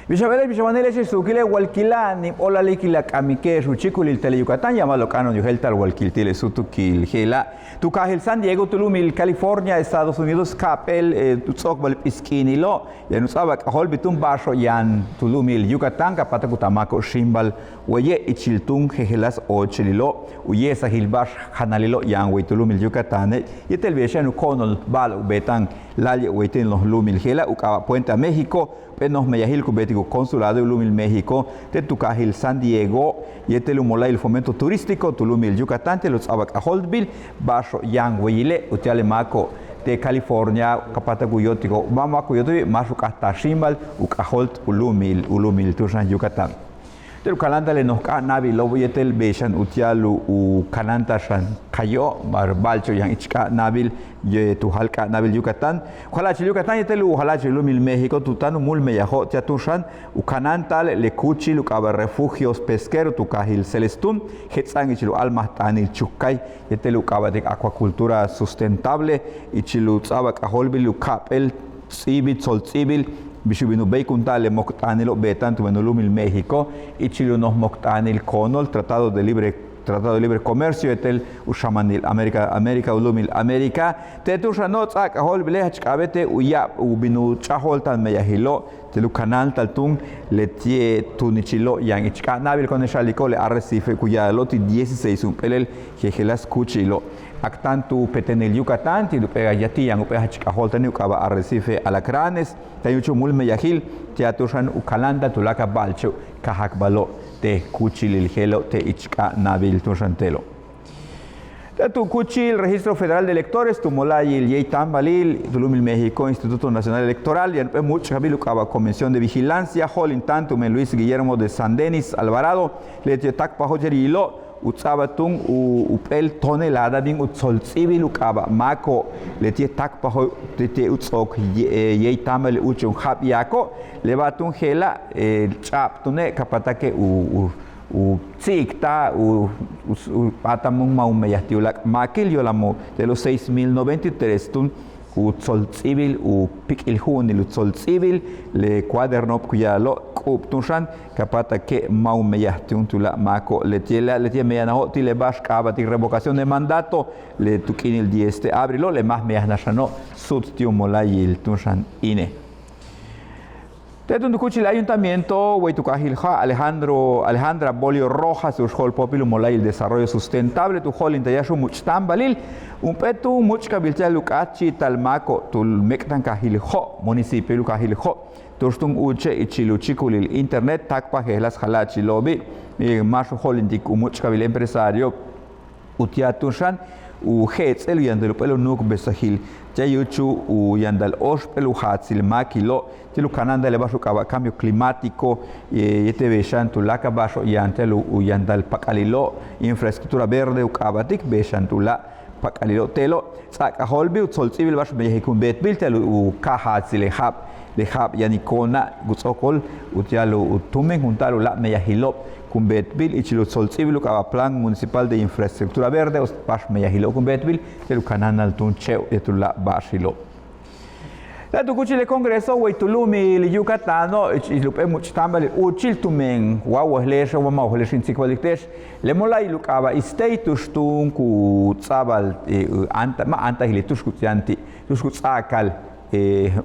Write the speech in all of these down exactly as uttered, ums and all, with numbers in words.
Bix a beele'ex, bix a wanile'ex, suukile' walkila' níib óolalik la k'amike'ex u chíikulil Tele Yucatán, yaan ba'alo'ob k'a'ana'an u yéelta'al walkil ti' le súutukil je'ela'. Tu kaajil San Diego tu lu'umil California, Estados Unidos, ka'ap'éel u ts'o'okbal p'isk'iinilo', yaan u ts'a'abal k'ajóoltbil túun ba'axo'ob yaan tu lu'umil Yucatán, ka páatak u taal máako'ob xíimbal waye', ichil túun jejeláas óochililo' u ye'esajil ba'ax janalilo' yaan way tu lu'umil Yucatáne', yéetel bix yaan u ko'onol ba'alo'ob beeta'an láayli' way ti' noj lu'umil je'ela', u k'aaba' Puente a México, jump'éel noj meyajil ku beetik u consulado u lu'umil México te' tu kaajil San Diego, yéetel u mola'ayil fomento turístico tu lu'umil Yucatán, ti'al u ts'a'abal k'ajóoltbil ba'axo'ob yaan wayile', utia'al le máako'ob te' California ka páatak u yóotiko'ob, ma' máak u yóotikbil, máax u k'áat taal xíimbal u k'ajóolt u lu'umil, u lu'umil túun xan Yucatán. Te' u kanáanta'al le noj k'a'ana'abilo'ob yéetel bix yaan utia'al u kanáanta'al xan kayo'ob, ba'al ba'alche'ob yaan ich k'a'ana'abil, tu jaal k'a'ana'abil Yucatán, u jala'achil Yucatán yéetel u jala'achil u lu'umil México tu táan u múul meyajo'ob ti'al túun xan u kanáanta'al le kúuchil u k'aaba' Refugios Pesqueros tu kaajil Celestún, jets'a'an ichil u a'almajt'aanil Chukkay yéetel u k'aaba'tik acuacultura sustentable, ichil u ts'a'abal k'ajóoltbil u ka'ap'éel ts'íibil, tsol ts'íibil, bix u bin u béeykunta'al le mokt'aanilo'ob beeta'an tumen u lu'umil México, ichil u noj mokt'aanil koonol, Tratado de Libre, Tratado de Libre Comercio yéetel u xamanil América, América u lu'umil América. Te' túun xano' ts'a'ab k'ajóoltbile' jach k'a'abéet u ya'ab u bin u ch'a'ajo'olta'al meyajilo' ti'al u kanáanta'al túun leti'e' tuunichilo' yaan ich k'a'ana'abil, ko'one'ex a'aliko'ob le arrecife ku ya'alalo' ti' dieciséis jump'éelel jejeláas kúuchilo'. Ak táan tu petenil Yucatán ti' jump'éel, yaan ti' yaan jump'éel jach k'ajóolta'anil u k'aaba' arrecife alacranes, táan u yúuchul u múul meyajil ti'al túun xan u kanáanta'al tuláakal ba'alche'ob kajakbalo'ob te' kúuchilil je'elo' te' ich k'a'ana'abil túun xan te'elo'. Te' tu kúuchil Registro Federal de Electores tu mola'ayil yéeytambalil tu lu'umil México, Instituto Nacional Electoral, yaan jump'éel múuch'kabil u k'aaba' Comisión de Vigilancia, jo'olinta'an tumen Luis Guillermo de San Denis Alvarado, leti'e' táakpajo'ob yéetel yilo' u ts'a'abal túun u, jump'éel tonelada bin u tsol ts'íibil u k'aaba' máako'ob, leti'e' táakpajo'ob, leti'e' u ts'o'ok ye-, yéeytambalil úuchon ja'ab yaako'ob, le ba'al túun je'ela', ch'a'ab túune' ka páatake' u, u u tsi'ikta'al u, u, u p'áatal mun ma' u meyaj ti' u láak' máakil, yo'olal mu' te'elo' seis mil noventa y tres túun u tsol ts'íibil, u píik'il ju'unil u tsol ts'íibil, le cuaderno'ob ku ya'alalo' k'u'ub túun xan, ka páatake' ma' u meyaj ti' juntúul máako'ob, leti'e' la, leti'e' meyajnajo'ob ti' le ba'ax k'aaba'tik revocación de mandato, le tu k'iinil diez de abrilo', le máax meyajnaj xano' suut ti' u mola'ayil túun xan ine. Te' túun tu kúuchil ayuntamiento way tu kaajil Ja' Alejandro, Alejandra Bolio Rojas, tu'ux jo'olpóopil u mola'ayil desarrollo sustentable, tu jo'olinta'al yáax u múuch'tambalil jump'éel túun múuch'kabil ti'al u k'áatchi'ita'al máako'ob tu méek'tankaajil Jo', municipioil u kaajil Jo', tu'ux túun úuche' ichil u chíikulil internet, táakpaj jejeláas jala'achilo'obi', máax u jo'olintik u múuch'kabil empresario'ob utia'al túun xan u je'ets'el u yantal jump'éel u nu'ukbesajil, ti'al yúuchul u yantal óoxp'éel u jaatsil máakilo', ti'al u kanáanta'al le ba'ax u k'aaba' cambio climático, yéetel bix yaan tuláakal ba'axo'ob yaan ti'al u yantal pak'alilo', infraestructura verde u k'aaba'tik, bix yaan tuláak' pak'alilo' te'elo', ts'a'ab k'ajóoltbil u tsol ts'íibil ba'ax meyajil kun beetbil ti'al u ka'a jaatsil le ja'ab, le ja'ab yanik ko'ona' ku ts'o'okol utia'al u tumen junta'al u láak' meyajilo'ob kun beetbil ichil u tsol ts'íibil u k'aaba' Plan Municipal de Infraestructura Verde, ba'ax meyajilo'ob kun beetbil ti'al u kanáanta'al túun che'ob yéetel u láak' ba'axilo'ob. Te' tu kúuchil le Congreso way tu lu'umil Yucatano', ich, ich jump'éel múuch'tambalil úuchil tumen wa wojele'ex wa ma' wojele'ex in tsikbaltik te'ex, le mola'ayil u k'aaba' ISTEI tu'ux túun ku ts'a'abal, áanta, ma' áantajili' tu'ux ku yaan ti', tu'ux ku ts'a'akal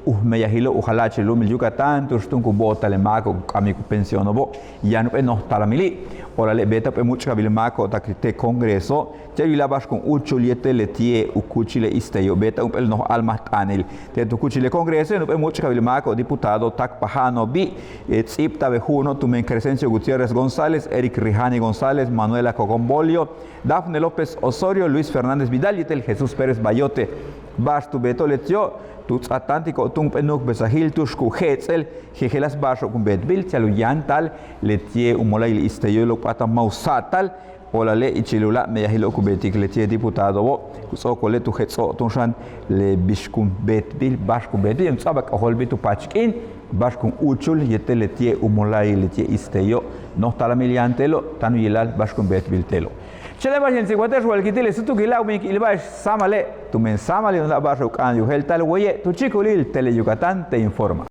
u meyajilo'ob u jala'achil lu'umil Yucatán, tu'ux túun ku bo'otal le máako'ob ku k'amik u pensiono'obo', yaan jump'éel noj talamili', ólale' beeta'ab jump'éel múuch'kabil máako'ob tak te' Congreso, ti'al u yila'al ba'ax kun úuchul yéetel leti'e' u kúuchil le ISTEIo', beeta'ab jump'éel noj a'almajt'aanil. Te' tu kúuchil le Congreso yaan jump'éel múuch'kabil máako'ob diputado táakpaja'ano'obi', ts'íibta'abe' ju'uno' tumen Crescencio Gutiérrez González, Eric Rijani González, Manuela Cocón Bolio, Dafne López Osorio, Luis Fernández Vidal yéetel Jesús Pérez Bayote. Ba'ax tu beeto'ob leti'o', tu ts'aatáantiko'ob túun jump'éel nu'ukbesajil tu'ux ku je'ets'el jejeláas ba'axo'ob kun beetbil ti'al u yantal leti'e' u mola'ayil ISTEIo' le p'áatal ma' u sa'atal, ólale' ichil u láak' meyajilo'ob ku beetik leti'e' diputadobo', ku ts'o'okole' tu jets'o'ob túun xan le bix kun beetbil, ba'ax kun beetbil, yaan u ts'a'abal k'ajóoltbil tu paach k'iin ba'ax kun úuchul yéetel leti'e' u mola'ayil leti'e' ISTEIo', noj talamil yaan te'elo', táan u yila'al ba'ax kun beetbil te'elo'. Chéen ba'ax in tsikbaltik te'ex walkil ti' le súutukila', u bin k ilba'ex sáamale' tumen sáamale' yaan u láak' ba'axo'ob k'a'ana'an u yéelta'al waye' tu chíikulil Tele Yucatán te' informa.